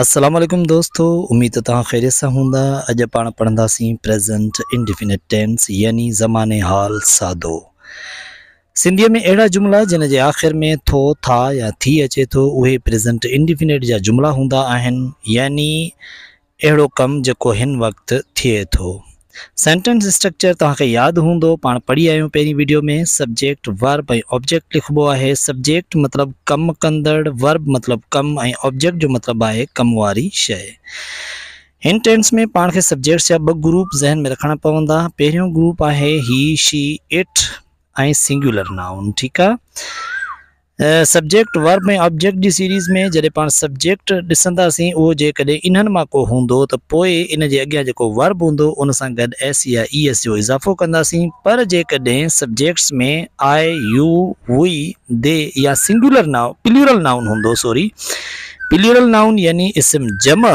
السلام عليڪم دوستو اميد ته توهان خيريت سان هوندا اڄ پاڻ پڙهنداسين پريزنٽ انڊيفينٽ ٽينس يعني زماني حال سادو سنڌيء ۾ اهڙا جملا جن جي آخر ۾ ٿو ٿا يا ٿي اچي ٿو اهي پريزنٽ انڊيفينٽ جا جملا هوندا آهن يعني اهڙو ڪم جيڪو هن وقت ٿئي ٿو. سينٽينس اسٽرڪچر توهان کي ياد هوندو، پاڻ پڙهي آيا آهيون پهرين وڊيو ۾، سبجيڪٽ، ورب ۽ آبجيڪٽ لکبو آهي، سبجيڪٽ مطلب ڪم ڪندڙ، ورب مطلب ڪم ۽ آبجيڪٽ جو مطلب آهي ڪم واري شيء. هن ٽينس ۾ پاڻ کي سبجيڪٽس جا ٻه گروپ ذهن ۾ رکڻا پوندا، پهريون گروپ آهي هي، شي، it ۽ singular نائون، ٺيڪ آ. سبجيڪٽ، ورب ۽ آبجيڪٽ جي سيريز ۾ جڏهن پاڻ سبجيڪٽ ڏسنداسين اهو جيڪڏهن انهن مان ڪو هوندو ته پوء ان جي اڳيان جيڪو ورب هوندو ان سان گڏ ايس يا اي ايس جو اضافو ڪنداسين پر جيڪڏهن subjects ۾ I, U, V, the يا سنگيولر نائون، پليورل نائون هوندو سوري پليورل نائون يعني اسم جمع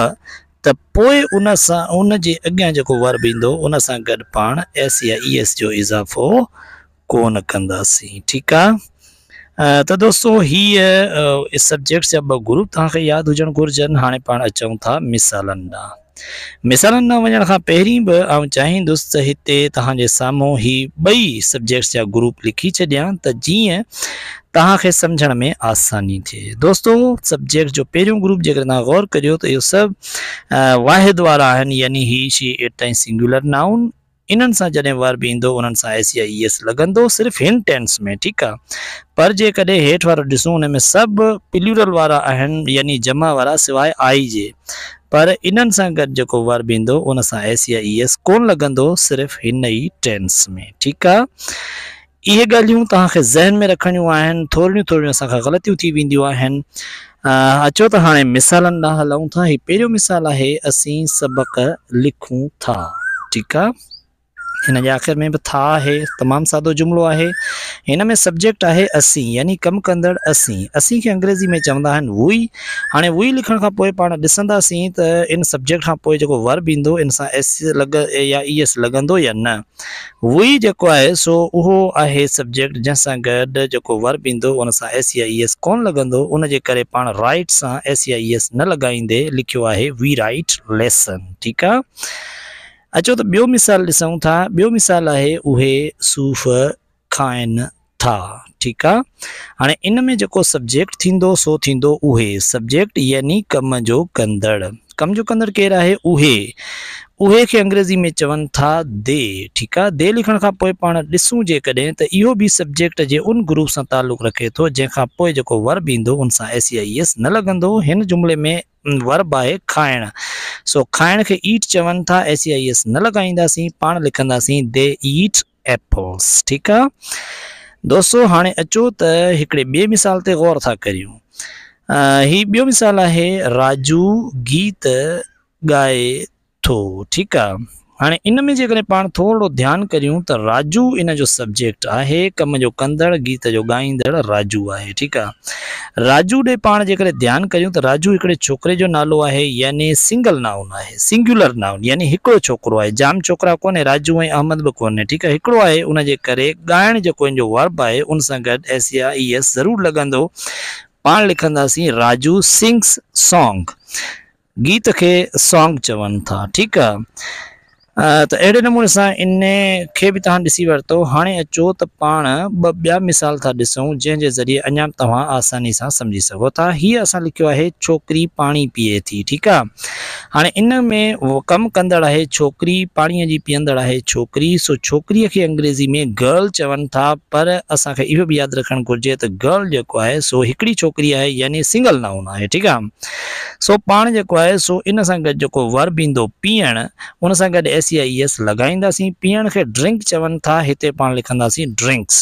ته پوء ان سان ان جي اڳيان جيڪو ورب ايندو ان سان گڏ پاڻ ايس يا اي ايس جو اضافو ڪونه ڪنداسين ٺيڪ آ ته دوستو هي سبجيڪٽس جا ٻه گروپ توهان کي ياد هجڻ گهرجن هاڻي پاڻ اچون ٿا مثالن ڏانهن مثالن ڏانهن وڃڻ کان پهرين به آئون چاهيندس ته هتي توهان جي سامهون هي ٻئي سبجيڪٽس جا گروپ لکي ڇڏيان ته جيئن توهان کي سمجهڻ ۾ آساني ٿئي دوستو سبجيڪٽس جو پهريون گروپ جيڪڏهن توهان غور ڪريو ته اهو سڀ واحد وارا آهن يعني هي شي it ۽ singular noun انهن سان جڏهن ورب ايندو انهن سان ايس يا اي ايس لڳندو صرف هن ٽينس ۾ ٺيڪ آ پر جيڪڏهن هيٺ وارو ڏسون ان ۾ سڀ پليورل وارا آهن يعني جمع وارا سواء آئي جي پر انهن سان گڏ جيڪو ورب ايندو ان سان ايس يا اي ايس ڪون لڳندو صرف هن ئي ٽينس ۾ ٺيڪ آ اهي ڳالهيون توهان کي ذهن ۾ رکڻيون آهن، ٿورڙيون ٿورڙيون اسان کان غلطيون ٿي وينديون آهن. اچو ته هاڻي مثالن ڏانهن هلون ٿا. هي پهريون مثال آهي اسين سبق لکون ٿا. ٺيڪ آ. هن جي آخر ۾ به ٿا آهي. تمام سادو جملو آهي. هن ۾ سبجيڪٽ آهي اسين يعني ڪم ڪندڙ اسين. اسين کي انگريزي ۾ چوندا آهن وي. هاڻي وي لکڻ کان پوء پاڻ ڏسنداسين ته ان سبجيڪٽ کان پوء جيڪو ورب ايندو ان سان ايس لڳ يا اي ايس لڳندو يا نه. وي جيڪو آهي سو اهو آهي سبجيڪٽ جنهن سان گڏ جيڪو ورب ايندو ان سان ايس يا اي ايس ڪونه لڳندو ان جي ڪري پاڻ رائيٽ سان ايس يا اي ايس نه لڳائيندي لکيو آهي وي رائيٽ ليسن ٺيڪ آ اچو ته ٻيو مثال ڏسون ٿا ٻيو مثال آهي اهي صوف کائن ٿا ٺيڪ آ هاڻي ان ۾ جيڪو سبجيڪٽ ٿيندو سو ٿيندو اهي سبجيڪٽ يعني ڪم جو ڪندڙ ڪم جو ڪندڙ ڪير آهي اهي اهي کي انگريزي ۾ چون ٿا the ٺيڪ آ the لکڻ کان پوء پاڻ ڏسون جيڪڏهن ته اهو به سبجيڪٽ جي ان گروپ سان تعلق رکي ٿو جنهن کان پوء جيڪو ورب ايندو ان سان ايس يا اي ايس نه لڳندو هن جملي ۾ ورب آهي کائڻ سو کائڻ کي ايٽ چون ٿا ايس يا اي ايس نه لڳائينداسين پاڻ لکنداسين the eight apples ٺيڪ آ دوستو هاڻي اچو ته هڪڙي ٻئي مثال تي غور ٿا ڪريون هي ٻيو مثال آهي راجو گيت ڳائي ٿو ٺيڪ آ هاڻي ان ۾ جيڪڏهن پاڻ ٿورڙو ڌيان ڪريون ته راجو ان جو سبجيڪٽ آهي ڪم جو ڪندڙ گيت جو ڳائيندڙ راجو آهي ٺيڪ آ راجو ڏي پاڻ جيڪڏهن ڌيان ڪريون ته راجو هڪڙي ڇوڪري جو نالو آهي يعني سنگل نائون آهي سنگيولر نائون يعني هڪڙو ڇوڪرو آهي جام ڇوڪرا ڪونهي راجو ۽ احمد به ڪونهي ٺيڪ آهي هڪڙو آهي ان جي ڪري ڳائڻ جيڪو ان جو ورب آهي ان سان گڏ ايس يا اي ايس ضرور لڳندو پاڻ لکنداسين راجو سنگس سانگ گيت کي سانگ چون ٿا ٺيڪ آهي ته اهڙي نموني سان ان کي به توهان ڏسي ورتو. هاڻي اچو ته پاڻ ٻه ٻيا مثال ٿا ڏسون جنهن جي ذريعي اڃا به توهان آساني سان سمجهي سگهو ٿا. هيء اسان لکيو آهي ڇوڪري پاڻي پيئي ٿي. ٺيڪ آ. هاڻي ان ۾ ڪم ڪندڙ آهي ڇوڪري، پاڻيء جي پيئندڙ آهي ڇوڪري، سو ڇوڪريء کي انگريزي ۾ Girl چون ٿا پر اسان کي اهو به ياد رکڻ گهرجي ته Girl جيڪو آهي سو هڪڙي ڇوڪري آهي يعني سنگل نائون آهي. ٺيڪ آ. سو پاڻ جيڪو آهي سو ان سان گڏ جيڪو ورب ايندو پيئڻ ان سان گڏ ايس يا اي ايس لڳائينداسين. پيئڻ کي ڊرنڪ چون ٿا هتي پاڻ لکنداسين ڊرنڪس.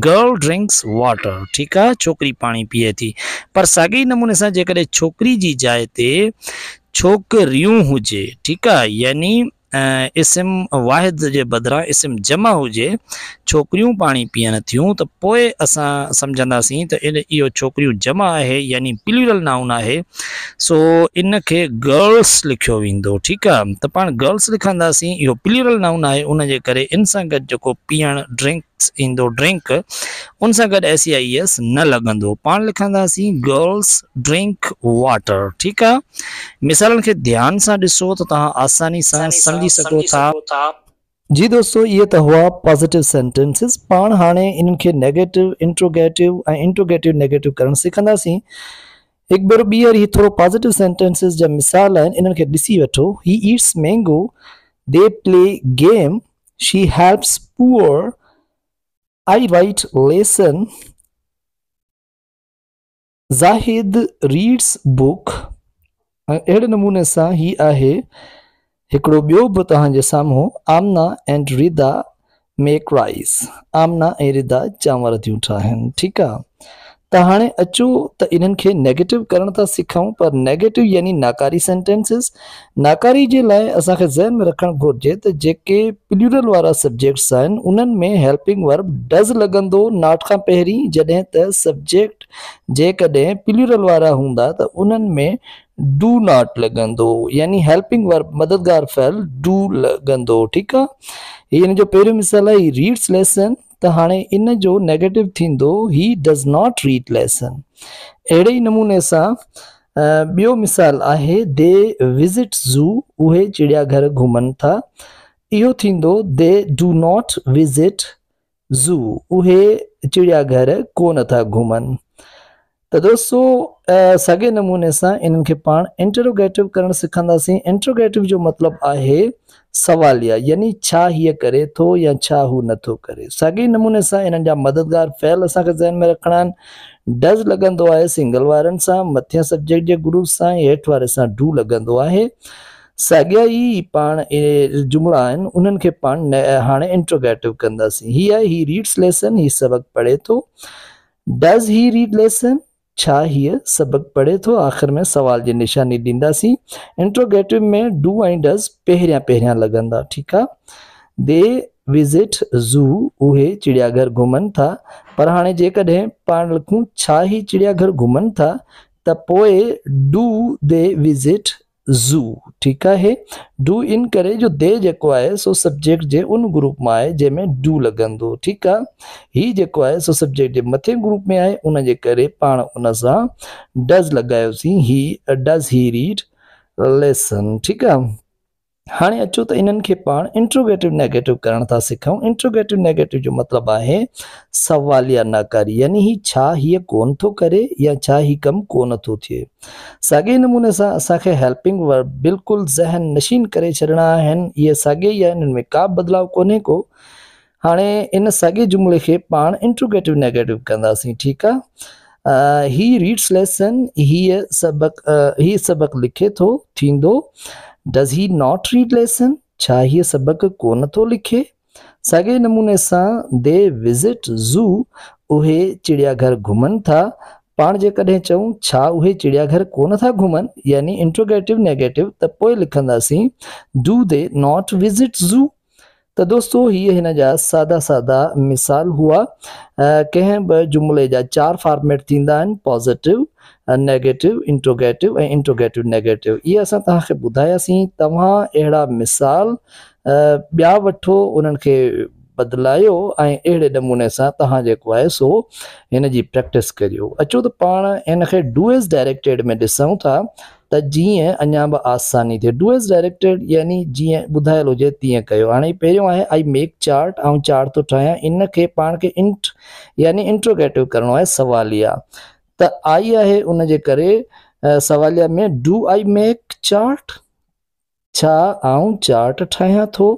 Girl drinks water ٺيڪ آ ڇوڪري پاڻي پيئي ٿي. پر ساڳئي ئي نموني سان جيڪڏهن ڇوڪري جي جاء تي ڇوڪريون هجي ٺيڪ آ يعني اسم واحد جي بدران اسم جمع هجي، ڇوڪريون پاڻي پيئن ٿيون ته پوء اسان سمجهنداسين ته اهو ڇوڪريون جمع آهي يعني پليورل نائون آهي سو ان کي گرلس لکيو ويندو ٺيڪ آ ته پاڻ گرلس لکنداسين اهو پليورل نائون آهي ان جي ڪري ان سان گڏ جيڪو پيئڻ ڊرنڪ ايندو ڊرنڪ ان سان گڏ ايس يا اي ايس نه لڳندو. پاڻ لکنداسين گرلس ڊرنڪ واٽر. ٺيڪ آ. مثالن کي ڌيان سان ڏسو ته توهان آساني سان سمجهي سگهو ٿا. جي دوستو اهي ته هئا پازيٽو سينٽينسز. پاڻ هاڻي انهن کي نيگيٽو، انٽروگيٽو ۽ انٽروگيٽو نيگيٽو ڪرڻ سکنداسين. هڪ ڀيرو ٻيهر هي ٿورو پازيٽو سينٽينسز جا مثال آهن انهن کي ڏسي وٺو. He eats mango, they play game, she helps poor, I write lesson, Zahid reads book ۽ اهڙي نموني سان هي آهي هڪڙو ٻيو به توهان جي سامهون Amna and Rida make rice Amna ۽ Rida چانور ٿيون ٺاهن ٺيڪ آ ته هاڻي اچو ته انهن کي نيگيٽو ڪرڻ ٿا سکون پر نيگيٽو يعني ناڪاري سينٽينسز ناڪاري جي لاء اسان کي ذهن ۾ رکڻ گهرجي ته جيڪي پليورل وارا سبجيڪٽس آهن انهن ۾ هيلپنگ ورب ڊز لڳندو not کان پهرين جڏهن ته سبجيڪٽ جيڪڏهن پليورل وارا هوندا ته انهن ۾ do not لڳندو يعني هيلپنگ ورب مددگار فعل do لڳندو ٺيڪ آ هي ان جو پهريون مثال آهي هي ريڊس ليسن ته هاڻي ان جو نيگيٽو ٿيندو he does not read lesson اهڙي ئي نموني سان ٻيو مثال آهي the visit زو اهي چڙيا گهر گهمن ٿا اهو ٿيندو they do not visit zoo اهي چڙيا گهر ڪو نه ٿا گهمن ته دوستو ساڳئي نموني سان انهن کي پاڻ انٽروگيٽو ڪرڻ سکنداسين. انٽروگيٽو جو مطلب آهي سواليه يعني ڇا هيء ڪري ٿو يا ڇا هو نه ٿو ڪري. ساڳئي نموني سان انهن جا مددگار فعل اسان کي ذهن ۾ رکڻا آهن. ڊز لڳندو آهي سنگل وارن سان، مٿين سبجيڪٽ جي گروپ سان ۽ هيٺ واري سان do لڳندو آهي. ساڳيا ئي پاڻ جملا آهن انهن کي پاڻ هاڻي انٽروگيٽو ڪنداسين. هي آهي هي ريڊس ليسن هي سبق پڙهي ٿو. ڊز هي ريڊ ليسن؟ ڇا هيء سبق پڙهي ٿو؟ آخر ۾ سوال جي نشاني ڏينداسين. انٽروگيٽو ۾ do ۽ does پهريان پهريان لڳندا. ٺيڪ آ. The visit زو اهي چڙيا گهر گهمن ٿا. پر هاڻي جيڪڏهن پاڻ لکون ڇا هي چڙيا گهر گهمن ٿا ته پوء do the visit زو ٺيڪ آهي do ان ڪري جو the جيڪو آهي سو سبجيڪٽ جي ان گروپ مان آهي جنهن ۾ do لڳندو ٺيڪ آهي هي جيڪو آهي سو سبجيڪٽ جي مٿين گروپ ۾ آهي ان جي ڪري پاڻ ان سان ڊز لڳايوسين هي ڊز هي ريڊ ليسن ٺيڪ آهي هاڻي اچو ته انهن کي پاڻ انٽروگيٽو نيگيٽو ڪرڻ ٿا سکون انٽروگيٽو نيگيٽو جو مطلب آهي سواليا ناڪاري يعني هي ڇا هيء ڪون ٿو ڪري يا ڇا هي ڪم ڪون ٿو ٿئي ساڳئي نموني سان اسان کي هيلپنگ ورب بلڪل ذهن نشين ڪري ڇڏڻا آهن. اهي ساڳيا ئي آهن، انهن ۾ ڪا به بدلاء ڪونهي ڪو. هاڻي ان ساڳئي جملي کي پاڻ انٽروگيٽو نيگيٽو ڪنداسين، ٺيڪ آ. هي ريڊس ليسن، هيء سبق، هي سبق لکي ٿو، ٿيندو. Does he not read lesson, ڇا هيء سبق ڪونه ٿو لکي؟ ساڳئي نموني سان the visit زو، اهي چڙيا گهر گهمن ٿا. پاڻ جيڪڏهن چئون ڇا اهي چڙيا گهر ڪونه ٿا گهمن يعني انٽروگيٽو نيگيٽو ته پوء لکنداسين do they not visit zoo. ته دوستو هي هن جا سادا سادا مثال هئا. ڪنهن به جملي جا چار فارميٽ ٿيندا آهن positive, negative, interrogative ۽ interrogative negative. اهي اسان توهان کي ٻڌاياسين. توهان اهڙا مثال ٻيا وٺو انهن کي بدلايو ۽ اهڙي نموني سان توهان جيڪو آهي سو هن جي پريڪٽس ڪريو. اچو ته پاڻ هن کي do as directed ۾ ڏسون ٿا ته جيئن اڃا به آساني ٿئي. Do as directed يعني جيئن ٻڌايل هجي تيئن ڪيو. هاڻي پهريون آهي I make chart آئون چارٽ ٿو ٺاهيان ان کي پاڻ کي انٽ يعني انٽروگيٽو ڪرڻو آهي سواليه ته آئي آهي ان جي ڪري سواليه ۾ do I make chart ڇا آئون چارٽ ٺاهيان ٿو؟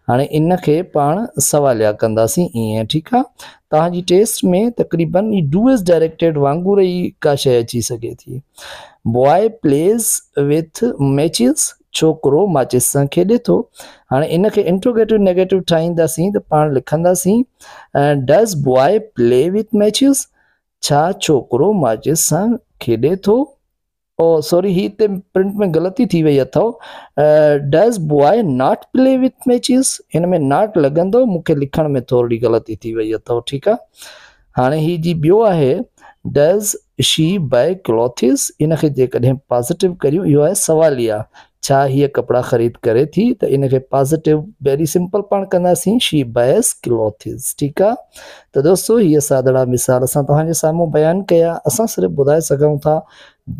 هاڻي ان کي پاڻ سواليا ڪنداسين ائين ٺيڪ آ. توهان جي ٽيسٽ ۾ تقريبن هي do as directed وانگر ئي ڪا شيء اچي سگهي ٿي. بواء پليز وٿ ميچز ڇوڪرو ماچيس سان کيڏي ٿو. هاڻي ان کي انٽروگيٽو نيگيٽو ٺاهينداسين ته پاڻ لکنداسين does boy play with matches ڇا ڇوڪرو ماچيس سان کيڏي ٿو؟ او سوري هي هتي پرنٽ ۾ غلطي ٿي وئي اٿو does boy not play with matches هن ۾ not لڳندو مون کي لکڻ ۾ ٿورڙي غلطي ٿي وئي اٿو ٺيڪ آ هاڻي هي جي ٻيو آهي ڊز شي بائي ڪلوٿز ان کي جيڪڏهن پازيٽو ڪريون اهو آهي سواليه ڇا هيء ڪپڙا خريد ڪري ٿي ته ان کي پازيٽو ويري سمپل پاڻ ڪنداسين شي بائز ڪلوٿز ٺيڪ آ ته دوستو هيء سادڙا مثال اسان توهان جي سامهون بيان ڪيا اسان صرف ٻڌائي سگهون ٿا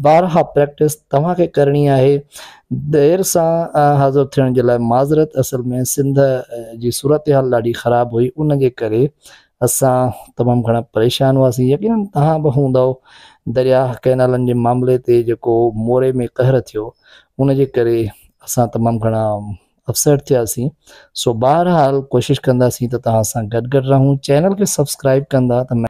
بارها پريڪٽس توهان کي ڪرڻي آهي دير سان حاضر ٿيڻ جي لاء معذرت اصل ۾ سنڌ جي صورتحال ڏاڍي خراب هئي ان جي ڪري اسان تمام گهڻا پريشان هئاسين يقينن توهان به هوندؤ درياهه ڪئنالن جي معاملي تي جيڪو موري ۾ قهر ٿيو ان جي ڪري اسان تمام گهڻا اپسيٽ ٿياسين سو بهرحال ڪوشش ڪنداسين ته توهان سان گڏ گڏ رهون چينل کي سبسڪرائب ڪندا ته.